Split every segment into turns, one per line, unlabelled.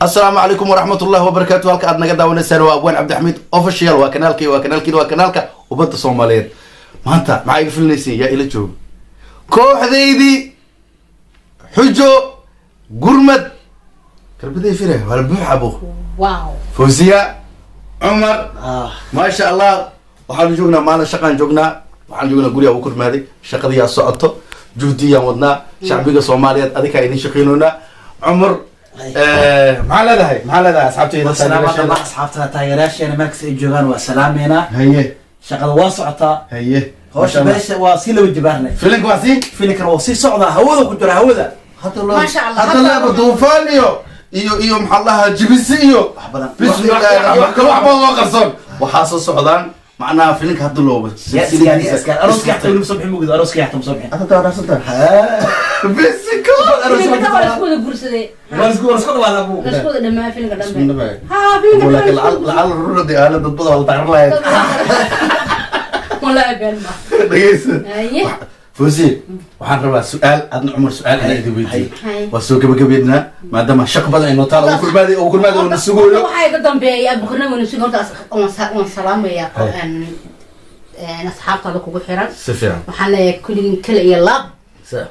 Asalaamu calaykum waraxmatullahi wabarakaatu. Halka aad naga daawanaysaan waa Abwaan Cabdixamiid Official. Waa kanaalkii, waa kanaalkiin, waa kanaalka ummadda Soomaaliyeed. Maanta maxaa iga filinaysiin? Yaa ila joogo? Kooxdaydii Xujo Gurmad garbaday fire waa la buux abo. Fawziya Cumar, maasha Allah. Waxaanu joognaa maalin shaqaan joognaa, waxaan joognaa guriga ugu kormaaday. Shaqadiyaa socoto, juhdiyaan wadnaa, shacbiga Soomaaliyeed adikaa idin shaqeynoonaa. Cumar, maxaa leedahay? Maxaa leedahay asxaabtayda?
Salaama dhammaan asxaabta, taageerayaasheena meel kasta ay joogaan waa salaameynaa. Shaqada waa socotaa. Hawsha meesha waa sii laba jibaarnay.
Filinka waa sii
Filimkana waa sii socdaa, hawada ku jira, hawada.
Hadda loo
Maasha Allah,
hadda
hadda
leeba duufaan iyo maxaa lahaa, jibisi iyo
wax badan.
Bismillahi raxmaan, wax badan oo qarsoon waxaa soo socdaan. Macnaha filinka hadda loo
Ya iskaar, ya iskaar, arooska xataa weli ma soo bixin, mugdo arooska xataa ma soo bixin.
Hadda wanaagsan bisiko.
Filimka dhan waa la isku wada guursaday.
Waa isku dhawaada buu.
La isku wada dhamaa filimka dhanbe.
Bismillah.
Ha, filimka dhan
laakiin
waa la isku wada
lacal ruradi aala dad badan waa la daqran lahayd.
guursaday. Wallahi been ma.
Dhegeysa.
Haye.
Fawzi, waxaan rabaa su-aal adna Cumar su-aal inaan idin weydiiyo.
Haye.
Waa soo gabagabeynaa maadaama shaq badan ay noo taal, ugu kurmaaday, ugu kurmaaday oo na sugooyo.
Waxaa iga dambeeyay abukurna wayna sugi. Horta waan salaamayaa asxaabtaada kugu xiran.
Si fiican.
Waxaan leeyahay kulligin kale iyo laab.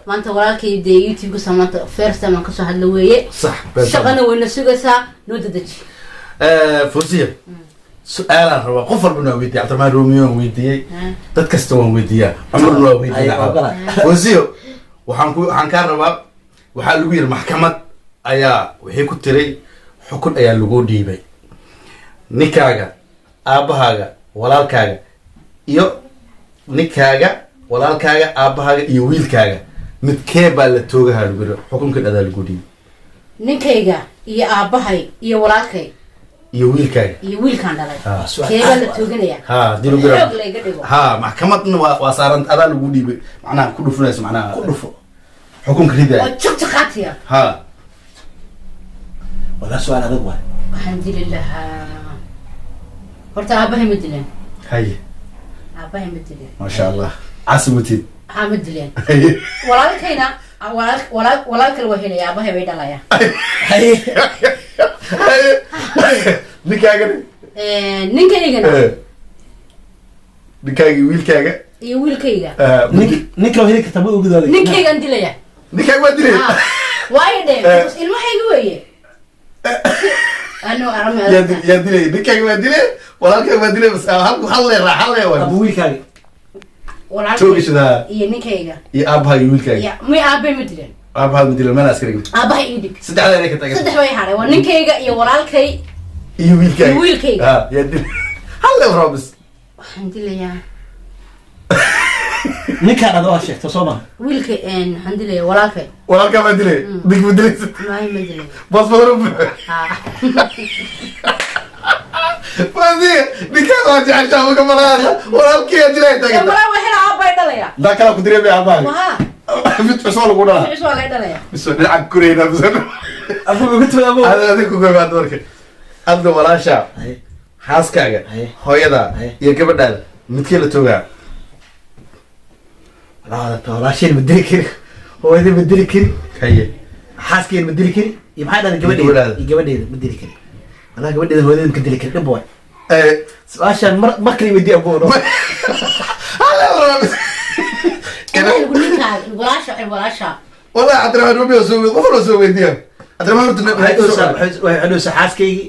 Maanta walaalkay dee YouTube-ka maanta first time aan kasoo hadla weeye. Shaqana wayna sugaysaa, noo dedeji.
Fawziya, su-aalaan rabaa qof walbana waa weydiiyey. Cabdiraxmaan Romeo waan weydiiyey, dad kasta waan weydiiyaa, Cumarna waa weydiiyaa.
Ay, ogolahay.
Fawziyo, waxaan kaa rabaa, waxaa lagu yiri maxkamad ayaa waxay ku tiray xukun ayaa lagu dhiibay: ninkaaga, aabbahaaga, walaalkaaga iyo ninkaaga, walaalkaaga, aabbahaaga iyo wiilkaaga, midkee baa la toogahaa? Lagu yiri xukunkan adaa lagu dhiibay.
Ninkayga iyo aabbahay iyo walaalkay
iyo wiilkaaga.
Iyo wiilkaan dhalay.
Su'aal
keebaa la tooganaya?
Ha, dii lagu
xoog layga dhigo.
Ha, maxkamadna waa saaran, adaa lagu dhiibay, macnaha ku dhufunayso, macnaha
ku dhufo.
Xukunka
oo
ridaaya.
Jiqjiqaatiya.
Ha.
Walaa su'aal adag waay.
Waxaan dili lahaa horta aabbahay ma dileen. Aabbahay ma dileen.
Maasha Allah, caasimutid.
Waxaa ma dileen. Walaalkayna walaal kale waa helaya, aabbahay bay dhalaya.
Ninkaagana?
Ninkaygana.
Ninkaaga iyo wiilkaaga.
Iyo wiilkayga.
Nin kale heli karta ma ogid adiga.
Ninkaygaan dilaya.
Ninkaaga waa dilay.
Ah, waayo dhe because ilmahayga weeye ano arama.
Yaa dilay? Ninkaaga waa dilay, walaalkaaga waa dilay, bas hal le raa, hal le waa.
Aba wiilkaaga.
Walaalkay
Toogashada.
iyo ninkayga.
Iyo aabaha iyo wiilkaaga.
Iyo may aabbahay ma dileen.
Aabaha ma dilay, mana askari.
Aabbahay ii dhig.
Saddexdaa inay ka taagan.
Saddex bay hadhay, waa ninkayga iyo walaalkay.
Iyo wiilkaaga.
Iyo wiilkayga.
Ha, yaa dilay? Hal le rabaa bas.
Waxaan dilayaa
Ninkaan ada waa sheegto soo maha?
Wiilka waxaan dilayaa walaalkay.
Walaalkaa baa dilay, nink ma dilaysa?
Maayo, ma dilay.
Boos badan u buuxo.
Ha.
Fadi, ninkaas waa jeceshaa maka malaada, walaalkii yaa dilay taagan.
Walaa waa hela, aabbay dhalaya.
Daa kala ku diray bay aabaha.
Waha.
Mid cusub lagu dhalaa.
Cus waa lay dhalaya.
Bisoo dhinaca kureyna bisoo.
Abu ugu timi abu.
Ada ku gobaad marka adda walaasha, xaaskaaga, hooyada iyo gabadhaada, midkee la toogaa?
Walaasheen ma dili kari, hooyadii ma dili kari. Xaaskeen ma dili kari, iyo maxay dhahday? Gabadheeda.
Gabadhaada.
Iyo gabadheeda ma dili kari. Wallahi gabadheeda hooyadeed ma ka dili kari, dhib waay. Su-aashaan mar kale weydii abu no.
Anigu ninkaaga, walaasha, walaasha.
Wallahi Cabdiraxmaan Rubi soo qof walba soo weydiiya Cabdiraxmaan horta.
Waxay dhowsaa xaaskaygii.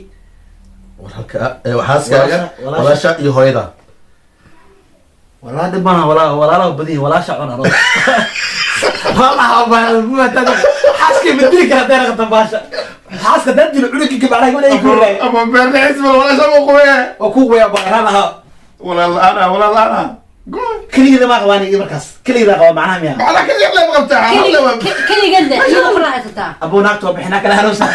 Walaalka, xaaskaaga,
Walaasha.
Walaasha iyo hooyada.
Walaa dhib maaha, walaalaha badan yihiin, walaasha cuna xaaskay ma dili kara hadday raqata baasha xaaska haddaan dilo cunugii gabadhaha gabadha ay ku ridaay.
Ama beernaxis ma walaasha ma qubeya?
Waa ku weya baaraan ahaa.
Walaal la-aan ah, walaal la-aan ah.
Keligeeda maa qabaan iyo markaas keligeeda qaba macnaha miya?
Macnaa kaliya lama qabtaa.
Keligeed le iyadoo kala haysataa.
Abuu naagta waa bixinaa kala hanuunsa,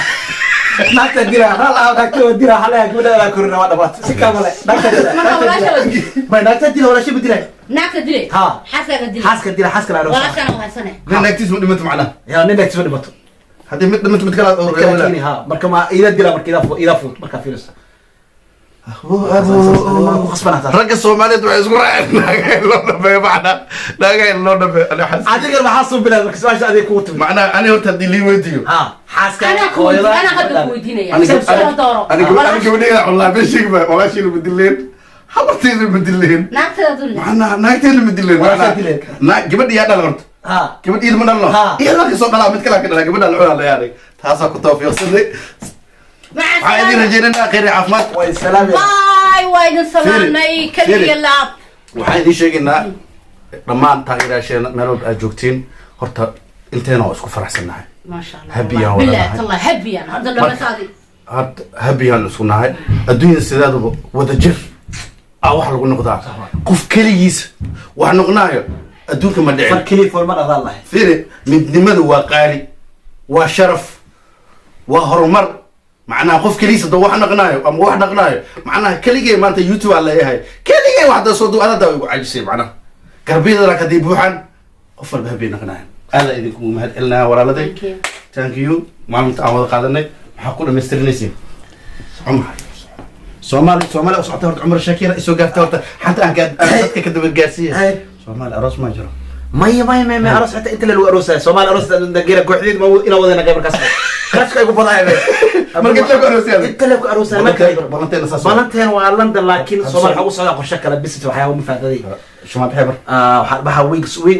naagta dila raal ahaa, naagta waa dila halaya, gabadha laa korina, waa dhamaatay si kamale naagta dila.
Marka walaasha la dilo.
May, naagta dila, walaasha ma dilay.
Naagta dilay.
Ha.
Xaaskaaga dilay.
Xaaska dila, xaaska la hanuunsa.
Walaashana waa haysane.
Nin naagtiis ma dhimato macnaha?
Yaa nin naagtiis ma dhimato.
Haddii mid dhimato mid kale oo
Mid kala keeni ha, marka ma ida dila, marka ida ida fudud markaa fiiriso. Waa ku khasbanaataa.
Ragga Soomaaliyeed waxay isku raaceen naaga in loo dhameeyo, macnaa naaga in loo dhameeyo. Ani waxaan
Adiga maxaa soo bilaabay marka su-aasha adiga kugu timid?
Macnaha ani horta haddii lii weydiiyo,
Ha, xaaska,
Anaa ku
hooyada.
anaa hadda ku weydiinaya.
Aniga
Soo dooro.
aniga gabadhayda wallahi been sheegi maayo, walaashiina ma dileen, habartayda ma dileen.
Naagtada dul.
Macnaha naagteena ma dileen.
Walaashaa
macnaha
dileen.
Gabadha yaa dhala horta? Gabadh iyada ma dhalno. Iyada ka soo dhalaa, mid kale ka dhalaa, gabadha la cunaa la yaaray, taasaa ku tawfiiqsaday. Waxaan idin rajaynaynaa khayr iyo caafimaad.
Way salaamaya.
Bye, waa idin salaamnay, kaliya laab.
Waxaan idin sheegaynaa dhammaan taageerayaasheena meel walba aad joogtiin, horta inteena waa isku faraxsannahay.
Maasha Allah.
Happy aan wada
Billahi
nahay.
tallahi, happy aan hadda dhamasaadi.
Horta happy aan isku nahay. Adduunya sideeduba wada jir aa wax lagu noqdaa. Qof keligiis wax noqnaayo adduunka ma dhicin.
Far keliya foolma dhaqdaan lahay.
Fiiri, midnimadu waa qaali, waa sharaf, waa horumar. Macnaha qof keligiis hadduu wax naqnaayo ama wax dhaqnaayo, macnaha keligay maanta YouTube aan leeyahay, keligay wax soo du adadaa igu cajisay. Macnaha garbiyada haddii buuxaan, qof walba habay naqnaayan. Aada idinku mahad celinaya, walaaladay.
Thank you.
Thank you. Maalinta aan wada qaadanay maxaa ku dhamaystirinaysiin? Cumar Soomaali, Soomaali u socota horta. Cumar Shakira isoo gaartay horta, xanta aan dadka ka daba gaarsiiya. Soomaali aroos maa jiro?
Maya, maya, maya, maya, aroos xitaa inta lagu aroosaya Soomaali aroos dagera kooxdeed ma ina wadana qayb markaas qarashka ay ku badaya.
Marka inta lagu aroosaya?
Inta lagu aroosaya marka.
Balanteena saas waa.
Balanteen waa London, laakiin
Hadda
Soomaali waxaa ugu socdaa qorshe kale, business, waxyaaba ma fahantaday.
Shumaad xebar.
Ah, waxaa baxa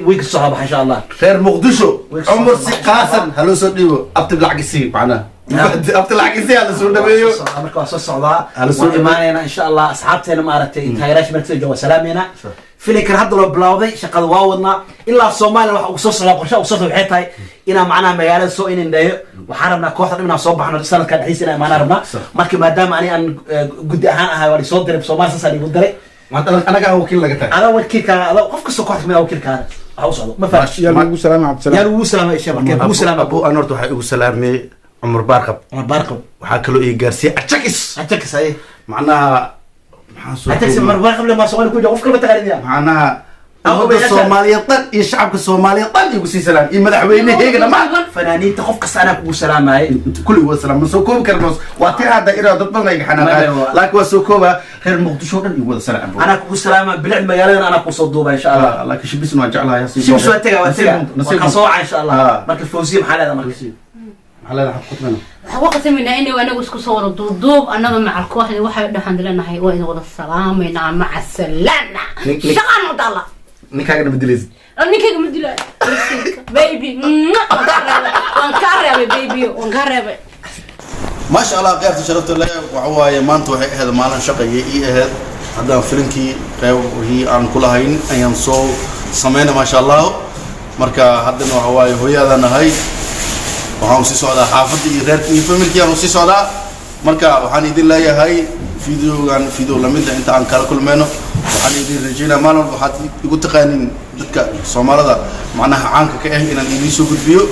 week socda baxa, insha Allah.
Reer Muqdisho,
Week
Cumar
socda.
Si qaasan ha loo soo dhiibo, abti lacag isii, macnaha abti lacag isii, ha la soo dhaweeyo.
Marka waa soo socdaa.
Hala soo
Waan imaanayna, insha Allah. Asxaabteena maaragtay, taageerayaasha markasta jooga, salaamayna. Filinkan hadda loo bilowday, shaqada waa wadnaa ilaa Soomaaliya. Waxa ugu soo socdaa, qorshaha ugu soo socda waxay tahay inaan macnaha magaalada soo inindheeyo. Waxaan rabnaa kooxda dhan inaan soo baxno sanadkan dhexdiisa, inaan imaanaan rabnaa. Marka maadaama ani aan guddi ahaan ahay, waa soo diray Soomaaliya, saasaa liigu diray.
Maanta anagaa wakiil laga tahay.
Adaa wakiilkaa, adaa qof kastoo kooxda kamid ah wakiilkaada waxa u socdo, ma fahamtid?
Yaa lagu salaamay,
Yaa
Cabdisalaam.
lagu salaamay isha markee kugu salaamay.
Abu an horta waxaa igu salaamay Cumar Baarqab.
Cumar Baarqab.
Waxaa kaloo ii gaarsiiyey Ajakis.
Ajakis, haye.
Macnaha maxaan soo
Ajakis, Cumar Baarqab le ma Soomaali ku jiro, qof kale ma taqaanid yaa?
Macnaha ummadda Soomaaliyeed dhan iyo shacabka Soomaaliyeed dhan igu sii salaam, iyo madaxweyneheyga dhammaan.
Fanaaniinta, qof kasta anaa kugu salaamayay.
Kulli wada salaam, ma soo koobi karno, waa tir hadda iraa dad badan ay xanaaqaan, laakiin waa soo koobaa. Reer Muqdisho dhan igu wada salaam.
Anaa kugu salaama, bilic magaaladan anaa kusoo duuba, insha Allah.
Laakiin Shibisna waan jeclahay.
Shibis waa tega, waa tega, waa ka soo waca, insha Allah. Marka Fawziya, maxaa leedahay marka?
Maxaa leedahay xadqudmana?
Waxaan ku khataminaa inay anagu isku soo wada duuduub, annaga macal kooxdii, waxay dhexan leenahay waa idin wada salaamaynaa, maca salaama. Shaqaan u daala.
Ninkaagana ma dilaysid?
Ninkayga ma dilaayo, baby, waan kaa reebay, baby, waan kaa reebay.
Maasha Allah, kheyrta sharafta leh, waxa waaye maanta waxay ahayd maalin shaqaya ii ahayd. Haddaan filinkii qeybihii aan kulahayn ayaan soo sameynay, maasha Allah. Marka haddana waxa waaye hooyaadaan ahay, waxaan usii socdaa xaafadda iyo reerka iyo familkii aan usii socdaa. Marka waxaan idin leeyahay, videogan video lamida inta aan kala kulmayno, waxaan idin rajeynaya, maalin walba waxaad igu taqaanin dadka Soomaalida macnaha caanka ka ah inaan idiin soo gudbiyo.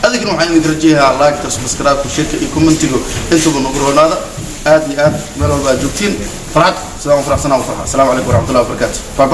Adigna waxaan idin rajeeyaa like-ta, subscribe-ka, share-ka iyo comment-iga intaba nagu roonaada aad iyo aad meel walba aad joogtiin. Farxad sidaan u faraxsanaa u farxa. Asalaamu calaykum waraxmatullahi wabarakaatu. Bye bye.